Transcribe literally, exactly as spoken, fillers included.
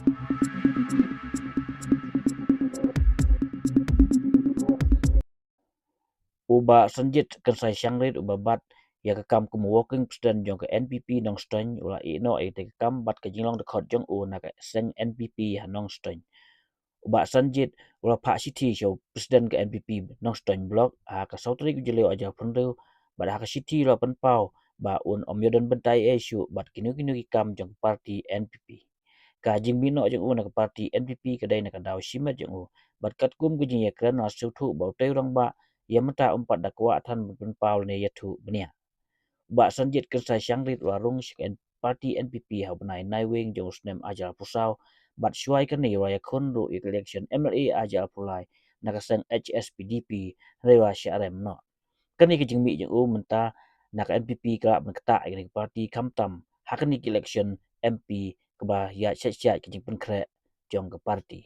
U Bah Sanjit Kynsai Shangrit uba bat ïa ka kam kum u working president jong ka N P P Nongstoiñ u la ïeh noh ïa ka kam bad ka jinglong dkhot jong u na ka seng N P P ha Nongstoiñ. U Bah Sanjit u la phah shithi sha u president ka N P P Nongstoiñ Block ha ka saw tarik u Jylliew arhajar arphew hynriew bad ha ka shithi u la pynpaw ba un ym ïoh don bynta ei ei shuh bad kino kino ki kam jong ka party N P P. Ka jingmih noh jong u na ka party N P P ka dei na ka daw shimet jong u bad katkum ka jingïakren la sngewthuh ba utei u rangbah ïa mynta um pat da kwah than ban pynpaw lane ïathuh bniah. U Bah Sanjit Kynsai Shangrit u la rung sha ka party N P P ha u bnai Naiwieng jong u snem arhajar arphew saw bad shuwa ïa kane u la ïakhun ruh ïa ka election M L A arhajar arphew lai na ka seng H S P D P hynrei u la shah rem noh. Kane ka jingmih jong u mynta na ka N P P ka lah ban ktah ïa kane ka party khamtam ha kane ka election M P kaba ïaid shait shait ka jingpynkhreh jong ka party.